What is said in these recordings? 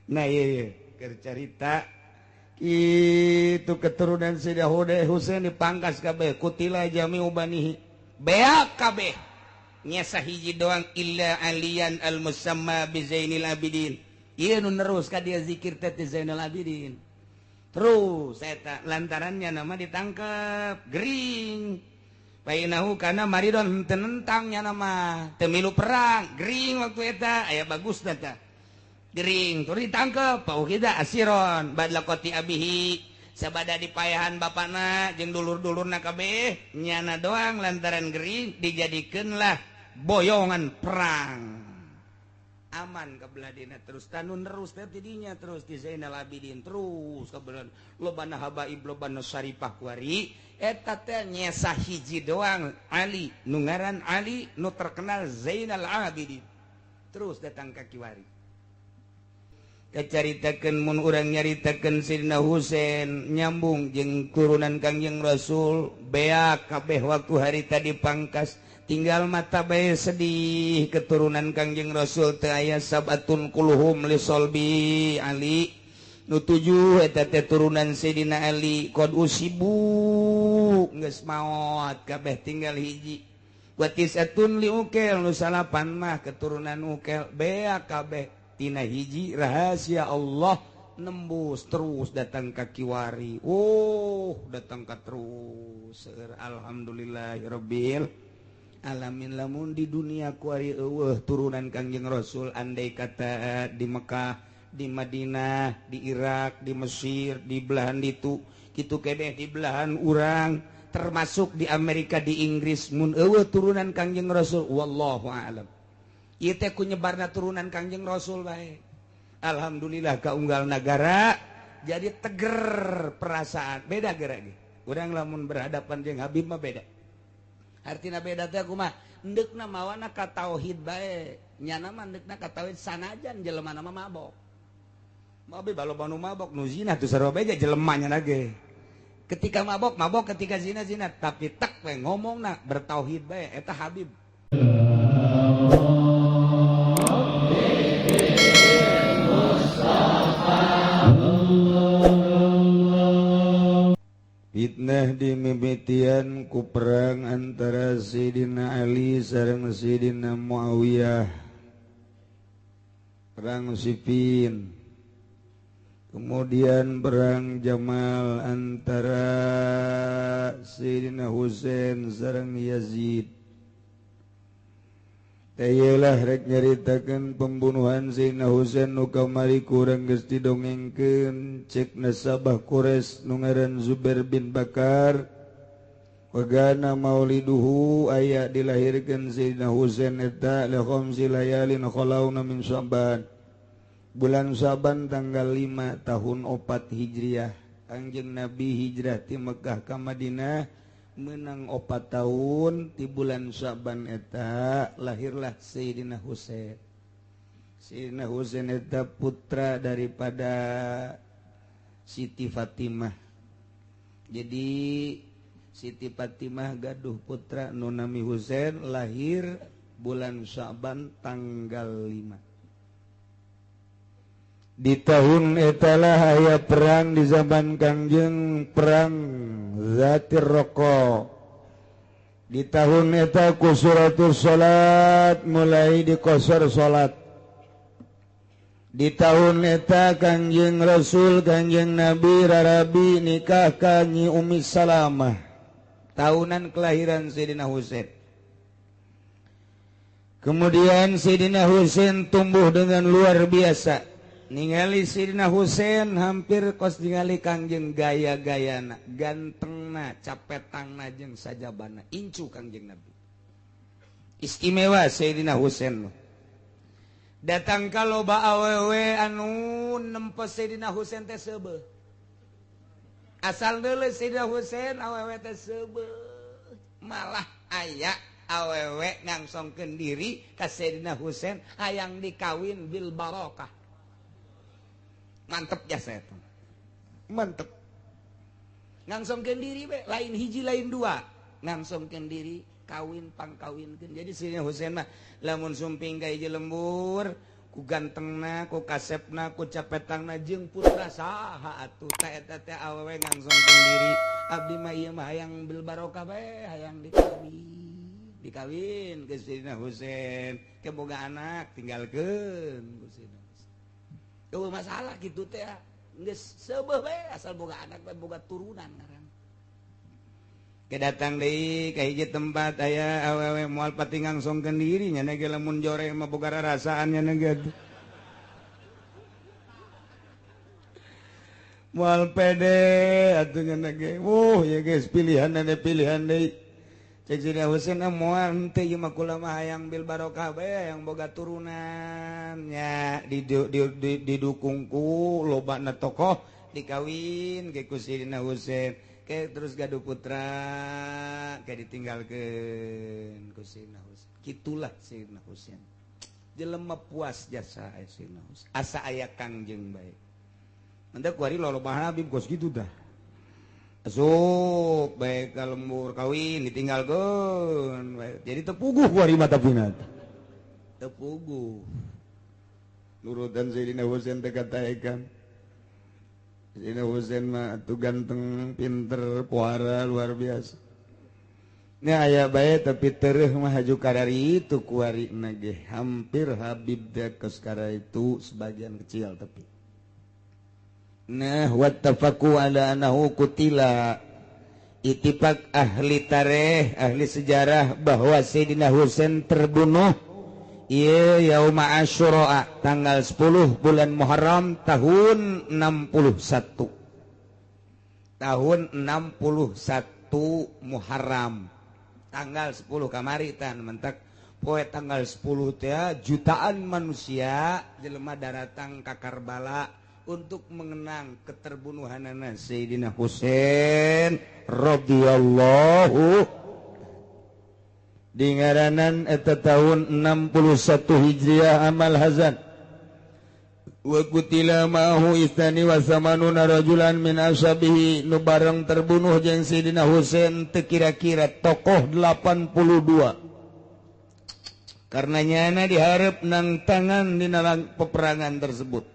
Nah iya, iya. Cerita itu keturunan Sayyidina Husain dipangkas kabeh, kutila jami'u banihi, beak kabeh, nyesa hiji doang, illa aliyan al musamma bi Zainil Abidin. Ieu nu nerus ka dia zikir teh Zainal Abidin terus eta, lantarannya nama ditangkap gering. Painahu kana maridon, tenentangnya nama temilu perang, gering waktu eta aya bagus data gering tur ditangkep. Pauhida asiron badla qati abihi, sabada dipayahan bapana jeung dulur-dulurna kabeh, nyana doang lantaran gering dijadikeunlah boyongan perang. Aman kebeladina terus tanun terus teh tidinya terus di Zainal Abidin terus kebelan lobana habaib, lobana syarifah kuari eta teh nyesa hiji doang, Ali nu ngaran Ali nu terkenal Zainal Abidin terus datang ka kiwari. Kacaritakeun mun urang nyaritakeun Sayyidina Husain nyambung jeung turunan Kangjeng Rasul, beak kabeh waktu harita dipangkas, tinggal mata bae sedih. Keturunan Kangjeng Rasul teu aya, sabatun kuluhum li solbi Ali, nu tujuh eta teh turunan Sayyidina Ali qad usibu, geus maot kabeh, tinggal hiji. Wa tisatun li Ukel, nu salapan mah keturunan Ukel, beak kabeh. Tina hiji rahasia Allah nembus terus datang ka kiwari. Oh, datang ka terus. Alhamdulillahirabbil alamin. Lamun di dunia kuari eueuh turunan Kangjeng Rasul, andai kata di Mekah, di Madinah, di Irak, di Mesir, di belahan ditu kitu keneh, di belahan urang, termasuk di Amerika, di Inggris, mun eueuh turunan Kangjeng Rasul, wallahu a'lam. Ieu teh ku nyebarna turunan Kangjeng Rasul bae. Alhamdulillah kaunggal nagara jadi teger perasaan, beda geura ge. Urang lamun berhadapan jeung Habib mah beda. Artina beda teh kumaha? Endeukna mawana ka tauhid bae. Nyana mah endeukna ka tauhid sanajan jelema mah mabok. Mabe balo banu mabok nu zina tuh sarua bae jelema nya ge. Ketika mabok mabok, ketika zina zina, tapi tak we ngomongna bertauhid bae eta Habib. Fitnah dimimitian ku perang antara Sayyidina Ali sareng Sayyidina Muawiyah, perang Siffin, kemudian perang Jamal antara Sayyidina Husain sareng Yazid. Tayelah rek nyaritakeun pembunuhan Sayyidina Husain nu kamari kurang geus didongengkeun. Cek nasabah Quraisy nu ngaran Zubair bin Bakar, wagana mauliduhu, aya dilahirkeun Sayyidina Husain eta li khamsi layalin khalauna min Syaban, bulan Syaban tanggal 5 tahun 4 Hijriah. Kangjeng Nabi hijrah ti Mekah ka Madinah menang 4 tahun, di bulan Syaban eta lahirlah Sayyidina Husain. Sayyidina Husain eta putra daripada Siti Fatimah. Jadi Siti Fatimah gaduh putra nu nami Husain, lahir bulan Syaban tanggal 5. Di tahun etalah aya perang di zaman Kangjeng, perang Zatir Roko. Di tahun eta kusuratus salat, mulai dikosor salat. Di tahun eta Kangjeng Rasul, Kangjeng Nabi rarabi nikah ka Nyi Ummi Salamah, tahunan kelahiran Sayyidina Husain. Kemudian Sayyidina Husain tumbuh dengan luar biasa. Ningali Sayyidina Husain hampir kos ningali Kangjeng gaya-gayana, gantengna, capetangna jeung sajabana, incu Kangjeng Nabi. Istimewa Sayyidina Husain. Datang ka loba awewe anu nempo Sayyidina Husain teh seubeuh. Asal deuleu Sayyidina Husain awewe teh seubeuh. Malah aya awewe ngangsongkeun diri ka Sayyidina Husain hayang dikawin bil barokah. Mantep ya saya tuh, mantep. Ngangsongkeun diri be, lain hiji lain dua, ngangsongkeun diri kawin pangkawinkeun. Jadi Sayyidina Husain mah lamun sumping ka hiji lembur Ku gantengna, ku kasepna, ku capetangna jeung putra saha atuh ta eta teh awewe ngangsongkeun diri. Abdi mah ieu mah hayang bil barokah bae, hayang dikawin. Dikawin ke Sayyidina Husain, ke boga anak tinggalkeun ku Sayyidina Husain. Eueuh masalah kitu teh geus seubeuh bae asal boga anak bae boga turunan ngaran. Kedatang deui ka hiji tempat aya awewe moal pati ngangsongkeun diri nya ge lamun jore mah boga rarasaan nya ge. Moal pede atuh nya ge. Wuh ye geus pilihan pilihan deui. Cek Sayyidina Husain moal henteu ieu mah kula mah hayang bil barokah bae hayang boga turunan nya didukung ku lobana tokoh dikawin ke ku Sayyidina Husain ke terus gaduh putra ke ditinggalkeun ku Sayyidina Husain. Kitulah Sayyidina Husain. Jelema puas jasa Sayyidina Husain. Asa aya Kangjeng bae. Mantap kuari lolobah Habib kos kitu dah. Asup baik ka lembur kawin ditinggalkeun bae. Jadi tepuguh kuari mata pinat. Tepuguh. Nurutan Sayyidina Husain teh kataekan. Sayyidina Husain mah atuh ganteng, pinter, puara luar biasa. Ini aya bae tapi tereuh mah haju karari itu kuari ge hampir Habib teh kos kara itu sebagian kecil tapi. Nah, wattafaqu ala annahu qutila. Ittifaq ahli tarikh, ahli sejarah bahwa Sayyidina Husain terbunuh ieu yauma Asyura tanggal 10 bulan Muharram tahun 61. Tahun 61 Muharram. Tanggal 10 kamari tan mentak poe tanggal 10 teh jutaan manusia jelema daratang ka Karbala untuk mengenang keterbunuhanana Sayyidina Husain radhiyallahu. Di ngaranan eta tahun 61 Hijriah amal hazan. Wa qutila ma'ahu istani wa samanuna rajulan min ashabihi nu bareng terbunuh jeung Sayyidina Husain teu kira-kira tokoh 82. Karena nyana diharap nang tangan dina peperangan tersebut.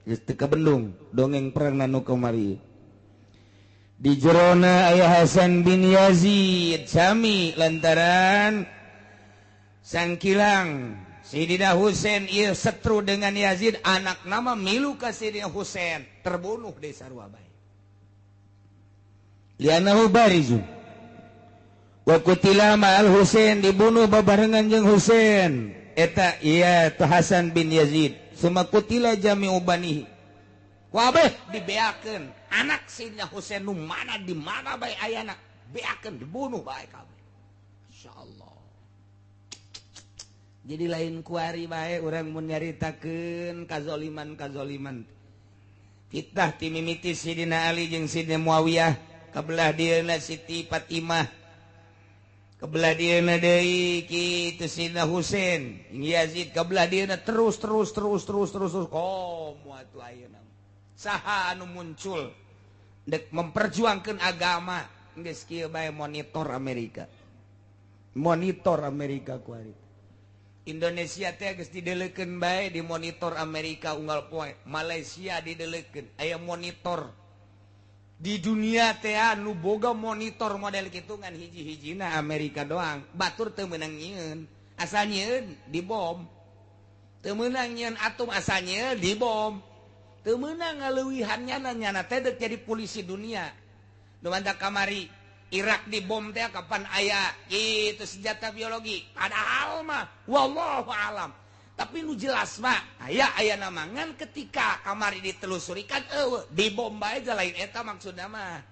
Geus teu kabendung dongeng perang nu kamari. Di jerona aya Hasan bin Yazid sami lantaran sangkilang Sayyidina Husain ieu setru dengan Yazid anak nama milu ka Sayyidina Husain terbunuh di sarua bae. Lianahu barizun wa qutila ma'al Husain dibunuh babarengan jeung Husain eta ieu Hasan bin Yazid suma qutila jami'u banihi kabeh dibeakeun anak Sayyidina Husain nu mana di mana bae ayana beakeun dibunuh bae kabeh. Insyaallah. Jadi lain kuari bae urang mun nyaritakeun kazoliman-kazoliman. Fitnah ti mimiti Sayyidina Ali jeung Sayyidina Muawiyah, kabelah dieuna Siti Fatimah. Kabelah dieuna deui kitu Sayyidina Husain, Yazid kabelah dieuna terus terus terus terus terus terus komo atuh ayeuna. Saha anu muncul dek memperjuangkan agama geus kieu bae monitor Amerika. Monitor Amerika kuari. Indonesia teh geus dideleukeun bae di monitor Amerika unggal poe, Malaysia dideleukeun aya monitor. Di dunia teh anu boga monitor model kitu ngan hiji-hijina Amerika doang. Batur teu meunang nyieun, asal nyieun dibom. Teu meunang nyieun atom asal nyieun dibom. Teu meunang ngaleuwihan nyana nyana teh deuk jadi polisi dunia. Nu mantak kamari Irak dibom teh kapan aya kitu senjata biologi. Padahal mah wallahu alam. Tapi nu jelas mah aya aya namangan ketika kamari ditelusuri kan eueuh dibom bae lain eta maksudna mah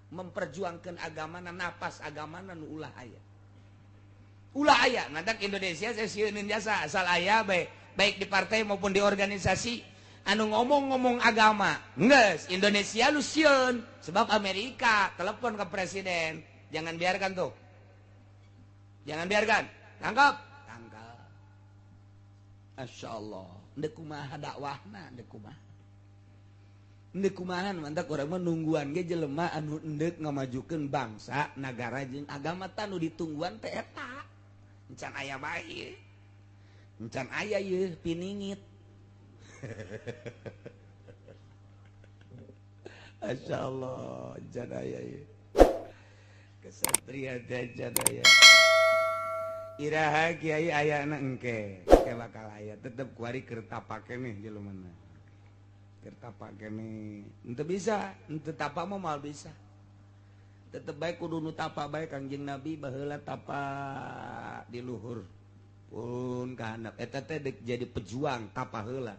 memperjuangkan agamana napas agamana nu ulah aya. Ulah aya mantak Indonesia saya sieuneun jasa asal aya bae baik di partai maupun di organisasi anu ngomong-ngomong agama geus Indonesia lu sieun sebab Amerika telepon ke presiden jangan biarkan tuh jangan biarkan tangkap tangkap. Masya Allah ndek kumaha dakwahna ndek kumaha ndek kumaha mantak urang mah nungguan ge jelema anu endek ngamajukeun bangsa nagara jeung agama tah nu ditungguan teh eta encan aya bae encan aya yeuh piningit. Masya Allah jadaya kesatria jadaya iraha kiai ayana engke ke bakal aya tetep kuari keur tapa keneh jelemana keur tapa keneh henteu bisa henteu tapa mah moal bisa tetep bae kudu nu tapa bae Kangjeng Nabi baheula tapa di luhur pun ka handap eta teh jadi pejuang tapa heula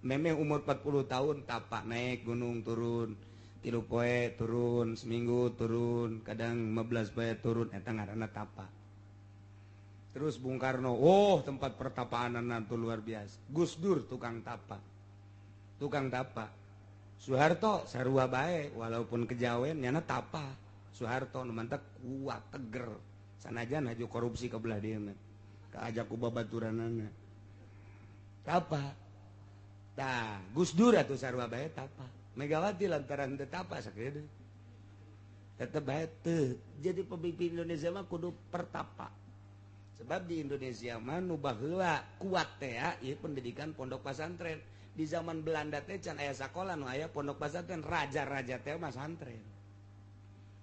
memeh umur 40 tahun tapa naik gunung turun 3 poe turun seminggu turun kadang 15 poe turun eta ngaranna tapa. Terus Bung Karno, oh tempat pertapaan tuh luar biasa. Gus Dur tukang tapa. Tukang tapa. Soeharto sarua bae walaupun kejawen nyana tapa. Soeharto nu mantak kuat teger. Sanajan haju korupsi ke belah dieu mah. Kaajak ku babaturanana. Tapa. Tah, Gus Dur atuh sarua bae tapa. Megawati lantaran teu tapa sakieu. Tetep bae teu. Jadi pemimpin Indonesia mah kudu pertapa. Sebab di Indonesia mah nu baheula kuat teh ieu pendidikan pondok pesantren. Di zaman Belanda teh can aya sakola nu aya pondok pesantren, raja-raja teh mah santren.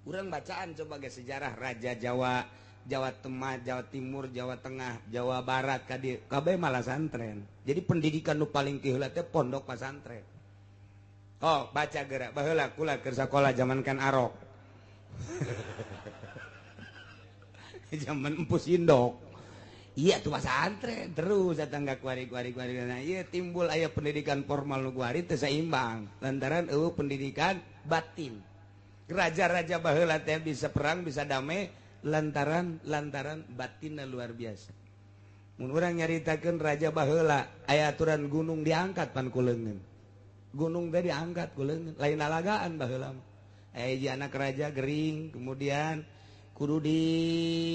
Urang bacaan coba ge sejarah raja Jawa, Jawa Tengah, Jawa Timur, Jawa Tengah, Jawa Barat ka dieu kabeh malah santren. Jadi pendidikan nu paling tiheula teh pondok pesantren. Oh, baca gerak baheula kula keur sakola zaman kan Arok. Zaman Empus Indok. Iya tuh pesantren terus datang ka kuari-kuari-kuari. Nah, iya timbul aya pendidikan formal nu kuari teu seimbang lantaran eueuh pendidikan batin. Raja-raja baheula teh bisa perang, bisa damai lantaran batinna luar biasa. Mun urang nyaritakeun raja baheula aya aturan gunung diangkat pan ku leungeun. Gunung teh diangkat ku leungeun, lain alagaan baheula mah. Aya hiji anak raja gering kemudian kudu di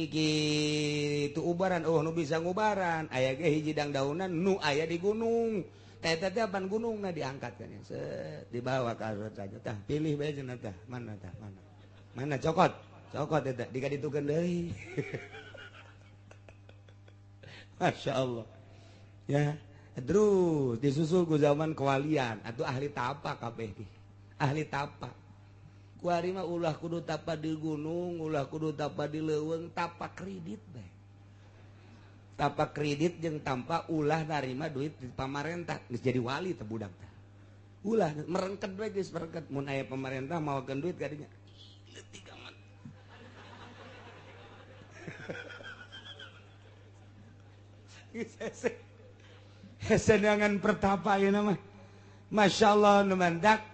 gitu ubaran, oh nu bisa ngubaran aya ge hiji dangdaunan nu aya di gunung teh teh pan gunungna diangkat kan set dibawa ka saja tah pilih bae cenah tah mana tah mana mana cokot cokot eta dikaditukeun deui. Masya Allah ya. Terus disusul ku zaman kewalian atau ahli tapa kabeh ahli tapa. Kuari mah ulah kudu tapa di gunung, ulah kudu tapa di leuweung, tapa kredit bae. Tapa kredit jeung tanpa ulah narima duit di pamarentah, geus jadi wali teh budak teh. Ulah merengket bae geus merengket mun aya pamarentah mawakeun duit ka dinya. Leutik amat. Geus hese. Hese dengan pertapa ieu mah. Masyaallah nu mantak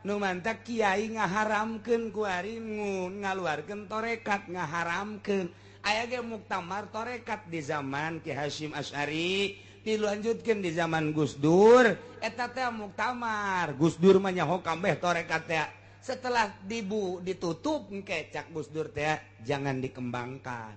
nu mantak kiai ngaharamkeun kuari ngaluarkeun torekat ngaharamkeun aya ge muktamar torekat di zaman Ki Hasyim Asy'ari dilanjutkeun di zaman Gus Dur eta teh muktamar Gus Dur mah nyaho kabeh torekat teh setelah dibu ditutup engke cak Gus Dur teh jangan dikembangkan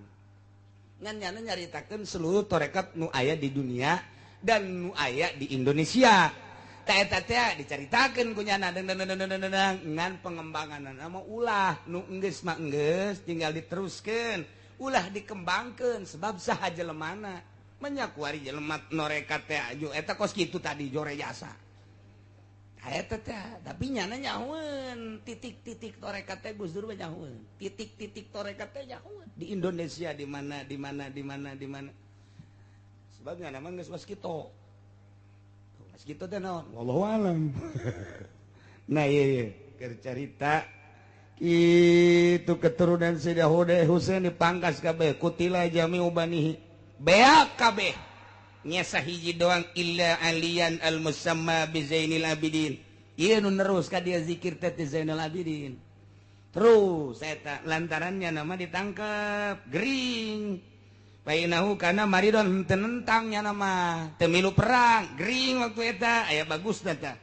ngan nyana nyaritakeun seluruh torekat nu aya di dunia dan nu aya di Indonesia. Eta teh dicaritakeun ku nyana ngan pengembangan mah ulah nu enggeus mah enggeus tinggal diteruskeun ulah dikembangkeun sebab saha jelemana menyakuari jelema norekat teh aju eta kos kitu tadi jore jasa eta teh tapi nyana nyahoeun titik-titik torekat teh Gus Dur mah nyahoeun titik-titik torekat teh nyahoeun di Indonesia di mana di mana di mana di mana sebab nyana mah geus was kitu. Gitu teh naon wallahu alam. Nah ieu keur carita kitu keturunan Sayyidah Husain dipangkas kabeh kutila jami'u banihi beak kabeh nyesa hiji doang illa aliyan al musamma bi Zainil Abidin. Ieu nu nerus ka dia zikir teh Zainal Abidin terus eta lantarannya nama ditangkep gering Painahu karena maridon tenentangnya nama temilu perang gering waktu eta aya bagus data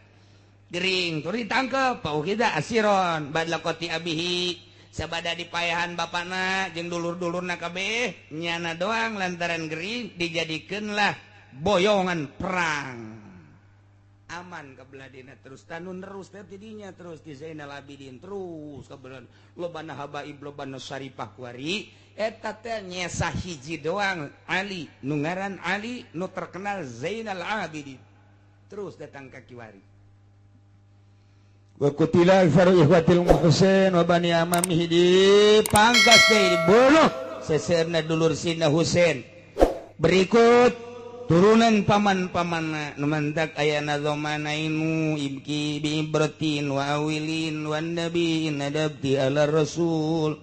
gering tur ditangkep pauhida asiron badlaqati abihi sabada dipayahan bapana jeung dulur-dulurna kabeh nyana doang lantaran gering dijadikeunlah boyongan perang aman kebeladina terus tanun terus teh tidinya terus di Zainal Abidin terus kebelan lobana habaib lobana syarifah kuari eta teh nyesa hiji doang Ali nu ngaran Ali nu terkenal Zainal Abidin. Terus datang ka kiwari. Wa qutila aktsar ikhwatil Husain wa bani amamihi dipangkas teh dibunuh seseurna dulur Sina Husain. Berikut turunan paman-paman nu mantak aya nazomanainu ibki bi ibratin wa awilin wan nabi nadabti ala rasul.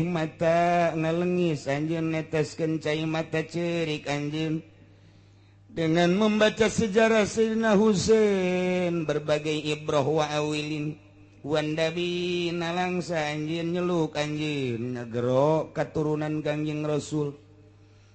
Mata ngalengis anjeun neteskeun cai mata ceurik anjeun dengan membaca sejarah Sayyidina Husain berbagai ibrah wa awilin wan nabi nalangsa anjeun nyeluk anjeun ngagero katurunan Kangjeng Rasul.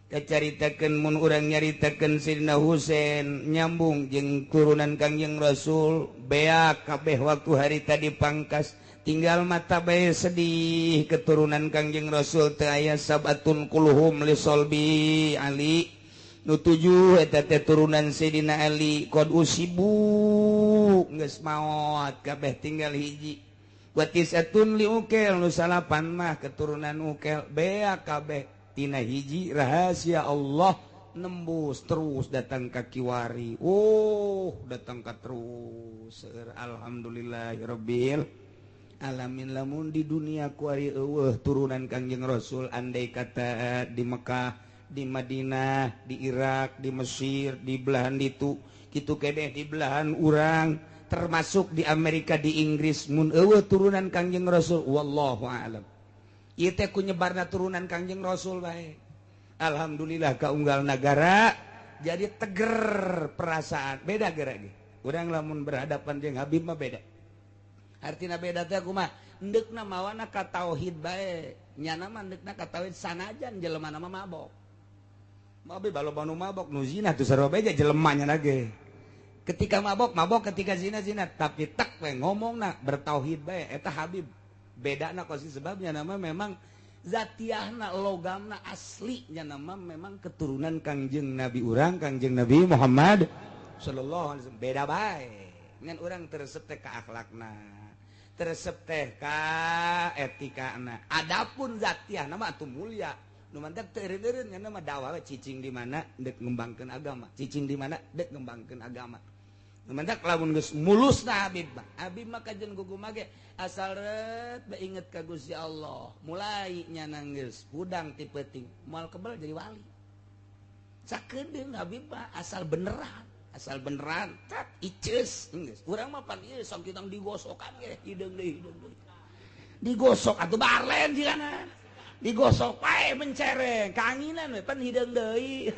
Kacaritakeun mun urang nyaritakeun Sayyidina Husain nyambung jeung turunan Kangjeng Rasul beak kabeh waktu harita dipangkas tinggal mata bae sedih keturunan Kangjeng Rasul teu aya sabatun kuluhum li solbi Ali nu tujuh eta teh turunan Sayyidina Ali qad usibu geus maot kabeh tinggal hiji wa tisatun li ukel nu salapan mah keturunan ukel beak kabeh tina hiji rahasia Allah nembus terus datang ka kiwari. Oh datang ka terus. Alhamdulillahirabbil alamin. Lamun di dunia kuari eueuh turunan Kangjeng Rasul andai kata di Mekah, di Madinah, di Irak, di Mesir, di belahan ditu kitu keneh di belahan urang termasuk di Amerika, di Inggris mun eueuh turunan Kangjeng Rasul wallahu a'lam. Ieu teh ku nyebarna turunan Kangjeng Rasul bae. Alhamdulillah kaunggal nagara jadi teger perasaan beda geura ge. Urang lamun berhadapan jeung Habib mah beda. Artina beda teh kumaha? Endeukna mawana ka tauhid bae. Nyana mah endeukna ka tauhid sanajan jelema mah mabok. Mabe balo nu mabok nu zina teu sarua bae jelema nya ge. Ketika mabok mabok, ketika zina zina, tapi tek we ngomongna bertauhid bae eta Habib. Bedana kosi sebabnya nama memang zatiahna logamna aslinya nama memang keturunan Kangjeng Nabi urang Kangjeng Nabi Muhammad sallallahu alaihi wasallam. Beda bae ngan urang teresep teh ka akhlakna, teresep teh ka etikana. Adapun zatiahna mah atuh mulia nu mantep teu eureun-eureun nya mah dakwah cicing di mana deuk ngembangkeun agama, cicing di mana deuk ngembangkeun agama. Nu mantep lamun geus mulusna Habib mah, Habib mah kajen gugumah ge asal ret inget ka Gusti Allah, mulai nya nanggeus hudang ti peuting moal kebel jadi wali. Sakedeung Habib mah asal beneran tat iceus geus. Urang mah pan ieu sok kitang digosokan ge hideung deui hideung deui. Digosok atuh barlen jigana. Digosok pae mencereng, kaanginan we pan hideung deui.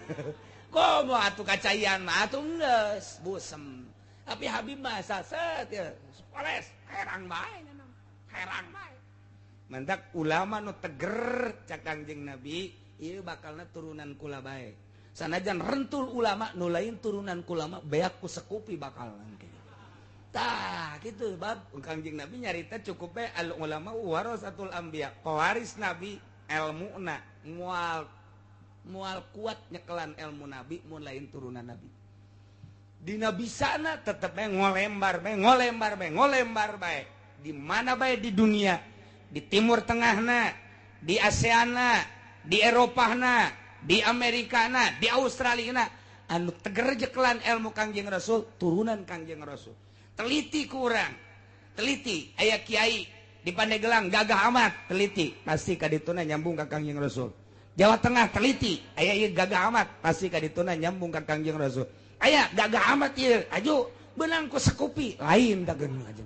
Komo atuh kacaian mah atuh geus busem. Tapi Habib mah saset ya, poles herang bae nya, herang bae. Mantak ulama nu teger cak Kangjeng Nabi, ieu bakalna turunan kula bae. Sanajan rentul ulama nu lain turunan kulama beak ku sekupi bakal engke. Tah kitu bab Kangjeng Nabi nyarita cukup bae al ulama warasatul anbiya, pewaris nabi elmuna mual mual kuat nyekelan ilmu nabi mun lain turunan nabi. Dina bisana tetep bae ngolembar bae ngolembar bae ngolembar bae. Di mana bae di dunia, di Timur Tengahna, di ASEANna, di Eropahna, di Amerikana, di Australiana, anu teger jekelan ilmu Kangjeng Rasul, turunan Kangjeng Rasul. Teliti kurang, teliti aya kiai di Pandeglang gagah amat, teliti pasti kadituna nyambung ka Kangjeng Rasul. Jawa Tengah teliti, aya ieu gagah amat, pasti kadituna nyambung ka Kangjeng Rasul. Aya gagah amat ieu, aju beunang ku sekupi, lain dageung aja.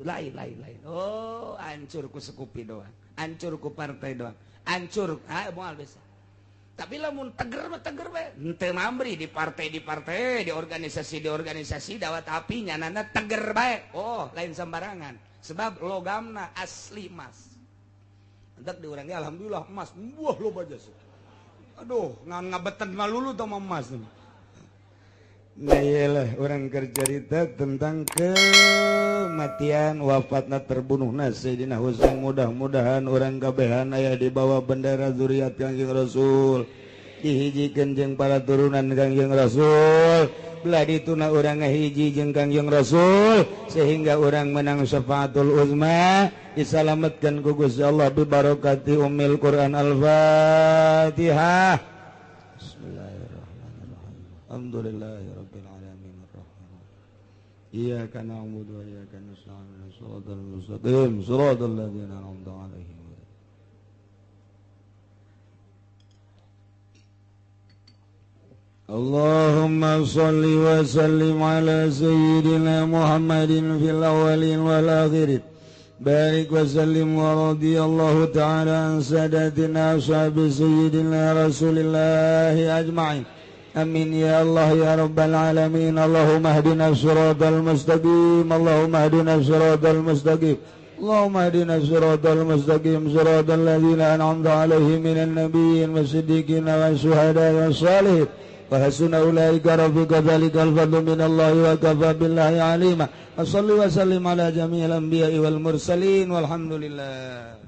Lain lain lain. Oh, hancur ku sekupi doang, hancur ku partai doang, hancur, ah moal bisa. Tapi lamun teger mah teger bae, henteu mambri di partai di partai, di organisasi di organisasi dawat api nyanana teger bae. Oh, lain sembarangan. Sebab logamna asli emas. Entek di urang ge alhamdulillah emas. Wah loba jasa. Aduh, ngan ngabetan malulu tah emas. Nah iyalah orang kercerita tentang kematian wafatna terbunuhna Sayyidina Husain. Mudah-mudahan orang kabehan aya di bawah bendera zuriat Kangjeng Rasul, dihijikeun jeung para turunan Kangjeng Rasul, belah dituna urang ngahiji jeung Kangjeng Rasul sehingga urang menang syafaatul uzma, disalametkeun ku Gusti Allah bi barakati ummil Quran. Al-Fatihah. Bismillahirrahmanirrahim. Alhamdulillahi rabbil alamin arrahmanir rahim. Iyyaka na'budu wa iyyaka nasta'in. Shiratal mustaqim, shiratal ladzina an'amta 'alaihim. Allahumma salli wa sallim ala sayyidina Muhammadin fil awwalin wal akhirin. Barik wa sallim wa radiyallahu ta'ala an sadatina ashabi sayyidina Rasulillahi ajma'in. Amin ya Allah ya rabbal alamin. Allahumma hdina siratal mustaqim. Allahumma hdina siratal mustaqim. Allahumma hdina siratal mustaqim siratal ladzina an'amta 'alaihim minan nabiyyin wasiddiqin wasyuhada'i wassalihin. Wa hasuna ulaika rafiqa dzalikal fadlu minallahi wa kafa billahi alima. Wa salli wa sallim ala jami'il anbiya'i wal mursalin walhamdulillah.